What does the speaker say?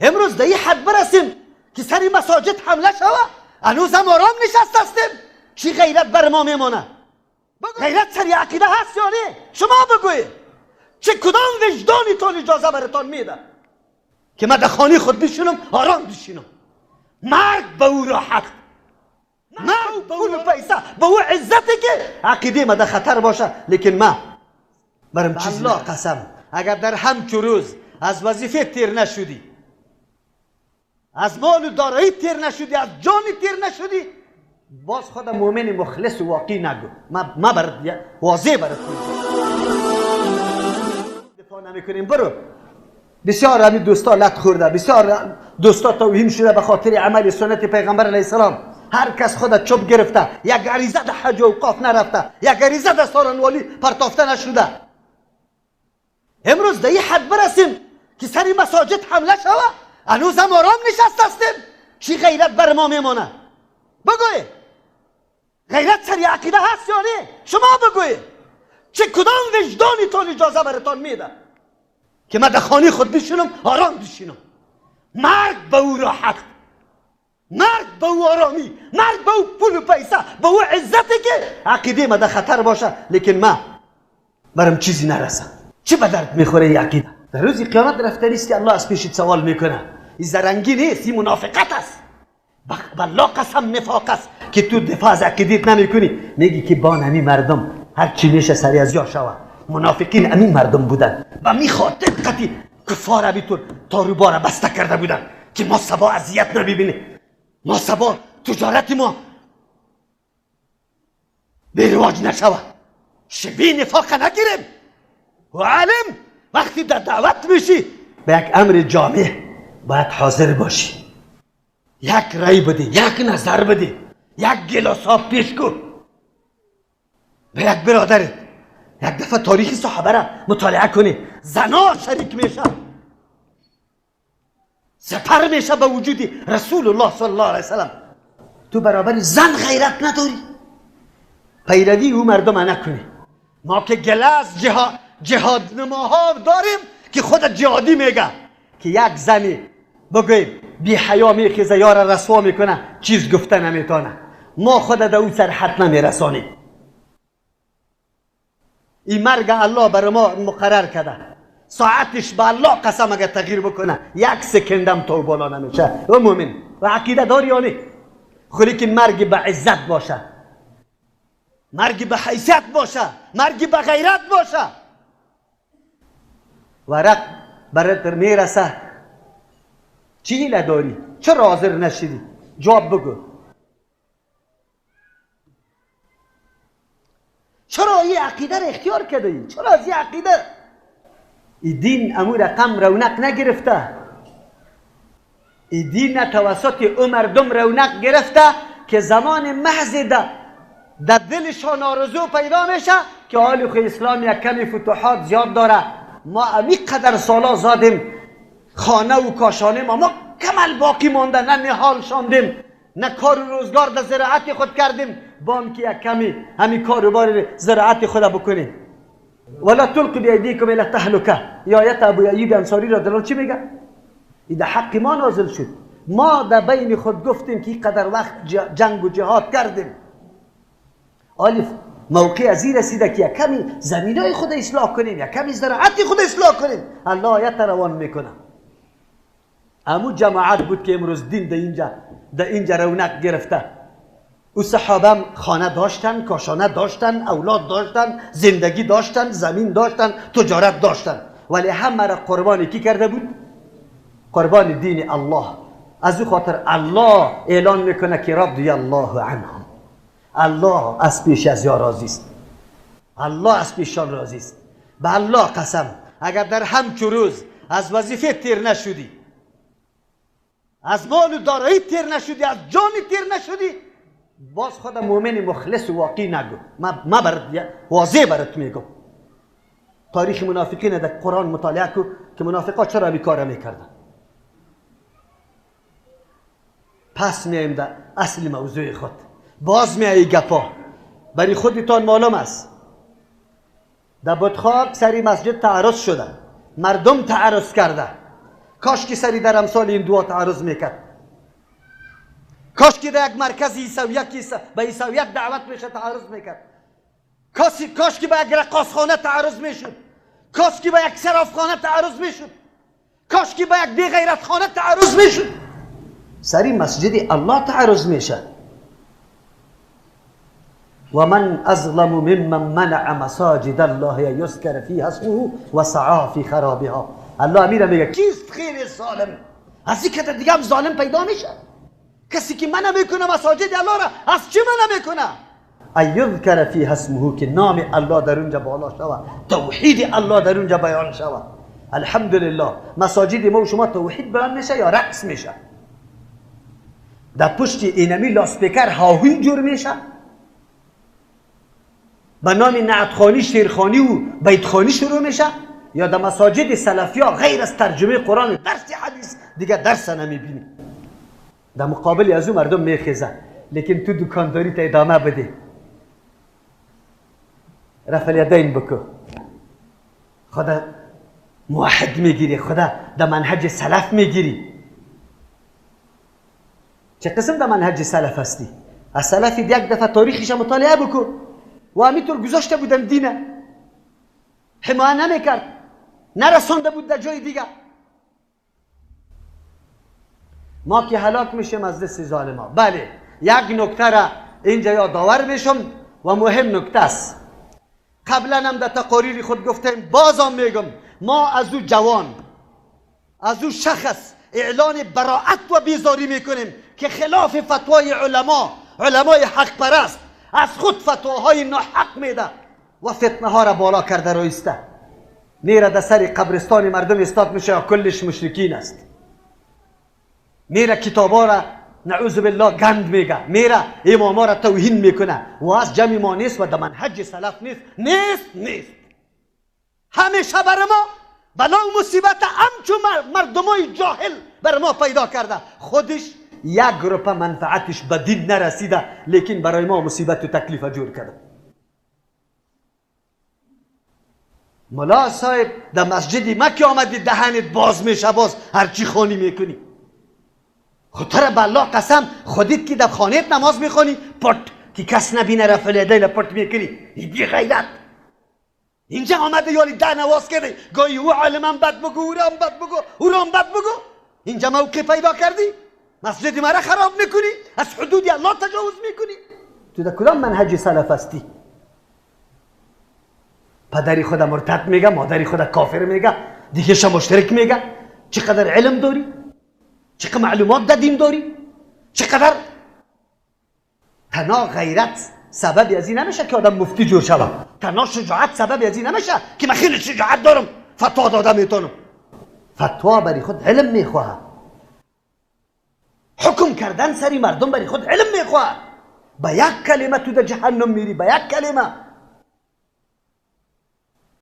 امروز در این حد برسیم که سری مساجد حمله شوه، هنوز هم آرام نشست هستیم. چی غیرت بر ما میمانه؟ غیرت سری عقیده هست یا نه؟ شما بگویید چه کدام وجدانتان اجازه برتان میده که من در خانه خود بشینم آرام بشینم؟ مرگ به او راحت، مرگ به او پیسه، به او عزتی که عقیده ما در خطر باشه، لیکن ما برم چیز. الله قسم اگر در همچو روز از وظیفه تیر نشدی، از مال و دارایی تیر نشدی، از جان تیر نشدی، باز خود مؤمن مخلص و واقعی نگو. ما برات واضح برات دفاع نمیکنیم. برو بسیار همین دوستا لط خورده، بسیار دوستا توهین شده به خاطر عمل سنت پیغمبر علیه السلام. هر کس خود چوب گرفته، یک عریضه در حج و اوقاف نرفته، یک عریضه در سارنوالی پرتافته نشده. امروز در این حد برسیم که سری مساجد حمله شوه، هنوز هم آرام نشست هستیم. چی غیرت بر ما میمانه؟ بگوی غیرت سری عقیده هست یا نه؟ شما بگوی چه کدام وجدانتان اجازه برتان میده که من در خانه خود بشینم آرام بشینم؟ مرگ به او راحت، مرگ به او آرامی، مرگ به او پول و پیسه، به او عزتی که عقیده ما در خطر باشه، لیکن ما برم چیزی نرسه. چه به درد میخوره این عقیده؟ در روز قیامت رفته نیست که الله از پیشت سوال میکنه. این زرنگی نیست، این منافقت است. بالله قسم نفاق است که تو دفاع از عقیدت نمیکنی. میگی که بان امی مردم هر چی میشه سری از یا شوه. منافقین امین مردم بودن، به می خاطر قطعی کفار ابیتون تاروبار بسته کرده بودن که ما سبا اذیت نبینیم، ما سبا تجارت ما به رواج نشوه. شبیه نفاق نگیریم. و عالم وقتی در دعوت میشی به یک امر جامع باید حاضر باشی، یک رای بده، یک نظر بده، یک گلاس آب پیش کو به یک برادرت. یک دفعه تاریخ صحابه را مطالعه کنی، زنا شریک میشه، سپر میشه به وجود رسول الله صلی الله علیه وسلم. تو برابر زن غیرت نداری، پیروی او مردم نکنی. ما که گله از جهاد نماها داریم که خود جهادی میگه که یک زنی بگویم بی حیا میخیزه یار رسوا میکنه، چیز گفته نمیتونه. ما خود در او سرحد نمیرسانیم. این مرگ الله بر ما مقرر کرده، ساعتش به الله قسم اگر تغییر بکنه یک سکندم تو بالا نمیشه. و مؤمن و عقیده داری یا نه؟ خلی که مرگ به عزت باشه، مرگ به حیثیت باشه، مرگ به غیرت باشه. ورق برات میرسه، چی نداری؟ چرا حاضر نشدی؟ جواب بگو. چرا این عقیده را اختیار کرده ای؟ چرا از این عقیده؟ این دین امو رقم رونق نگرفته. این دین توسط او مردم رونق گرفته که زمان محض در دلشان آرزو پیدا میشه که حال خو اسلام یک کمی فتوحات زیاد داره، ما امی قدر سالا زادیم خانه و کاشانه ما کمل باقی مانده، نه نهال شاندیم، نه کار و روزگار در زراعت خود کردیم، بام که یک کمی همین کار و بار زراعت خود بکنیم. ولا تلقوا بأیدیکم الی التهلکه. یا آیت ابو ایوب انصاری را دلال چی میگه؟ این در حق ما نازل شد. ما در بین خود گفتیم که اینقدر وقت جنگ و جهاد کردیم، آلف موقع از این رسیده که یک کمی زمینای خود اصلاح کنیم، یک کمی زراعت خود اصلاح کنیم. الله آیت روان میکنه. امو جماعت بود که امروز دین در اینجا رونق گرفته. او صحابه خانه داشتن، کاشانه داشتن، اولاد داشتن، زندگی داشتن، زمین داشتن، تجارت داشتن، ولی همه را قربان کی کرده بود؟ قربان دین الله. از او خاطر الله اعلان میکنه که رضی الله عنهم. الله از پیش از یا راضی است، الله از پیشان راضی است. به الله قسم اگر در همچو روز از وظیفه تیر نشدی، از مال و دارایی تیر نشدی، از جان تیر نشدی، باز خود مؤمن مخلص و واقعی نگو. ما برات واضح برات میگم. تاریخ منافقین در قرآن مطالعه کو که منافقا چرا این کار میکردن. پس میایم در اصل موضوع خود. باز میایی گپا برای خودتان معلوم است. در بتخاک سری مسجد تعرض شده، مردم تعرض کرده، کاش که سری در امثال این دعا تعرض میکرد. کاش که در یک مرکز عیسویت به عیسویت دعوت میشه تعرض میکرد. کاش که به یک رقاصخانه تعرض میشد. کاش که به یک صرافخانه تعرض میشد. کاش که به یک بیغیرتخانه تعرض میشد. سری مسجد الله تعرض میشه. و من اظلم ممن منع مساجد الله یذکر فیها اسمه و سعی فی خرابها. الله میره میگه کیست خیلی ظالم؟ از این که دیگه هم ظالم پیدا میشه. کسی که منع میکنه مساجد الله را از چی منع میکنه؟ ایذکر فیها اسمه، که نام الله در اونجا بالا شود، توحید الله در اونجا بیان شود. الحمدلله مساجد ما و شما توحید بیان میشه یا رقص میشه؟ در پشت اینمی لاسپیکر هاوی جور میشه به نام نعتخانی، شیرخانی و بیتخانی شروع میشه، یا در مساجد سلفیا غیر از ترجمه قرآن درس حدیث دیگه درس نمیبینی. در مقابل از او مردم میخیزن، لیکن تو دکانداری تا ادامه بده، رفع الیدین بکو، خدا موحد میگیری، خدا در منهج سلف میگیری. چه قسم در منهج سلف هستی؟ از سلف یک دفعه تاریخش مطالعه بکو. و همینطور گذاشته بودن دینه، حمایه نمیکرد، نرسانده بود در جای دیگه. ما که هلاک میشیم از دست ظالما. بله، یک نکته را اینجا یادآور میشم و مهم نکته است. قبلا هم در تقاریر خود گفتیم، بازم میگم، ما از او جوان، از او شخص اعلان براعت و بیزاری میکنیم که خلاف فتوای علما، علمای حق پرست، از خود فتواهای ناحق میده و فتنه ها را بالا کرده رایسته. میره در سر قبرستان مردم استاد میشه یا کلش مشرکین است. میره کتابا را نعوذ بالله گند میگه، میره اماما را توهین میکنه و از جمع ما نیست و در منهج سلف نیست. نیست نیست. همیشه بر ما بلا و مصیبت همچون مردمای جاهل بر ما پیدا کرده. خودش یک روپه منفعتش به دین نرسیده، لیکن برای ما مصیبت و تکلیف جور کرده. ملا صاحب در مسجد مکه آمدی دهنت باز میشه، باز هرچی خانی میکنی. خود به الله قسم، خودت که در خانهت نماز میخوانی پت که کس نبینه رفع الیدین پت میکنی، بی غیرت. اینجا آمده یالی ده نواز کرده، گاهی او عالمم بد بگو، او رام بد بگو، او رام بد بگو. اینجا موقع پیدا کردی مسجد مرا خراب میکنی، از حدود الله تجاوز میکنی. تو در کدام منهج سلف هستی؟ پدری خود مرتد میگه، مادری خود کافر میگه، دیگه مشترک میگه. چقدر علم داری، چقدر معلومات در دین داری، چقدر تنها غیرت سبب از این نمیشه که آدم مفتی جور شود. تنها شجاعت سبب از این نمیشه که من خیلی شجاعت دارم فتوا داده میتونم. فتوا برای خود علم میخواهد، حکم کردن سری مردم برای خود علم میخواهد. با یک کلمه تو در جهنم میری، با یک کلمه.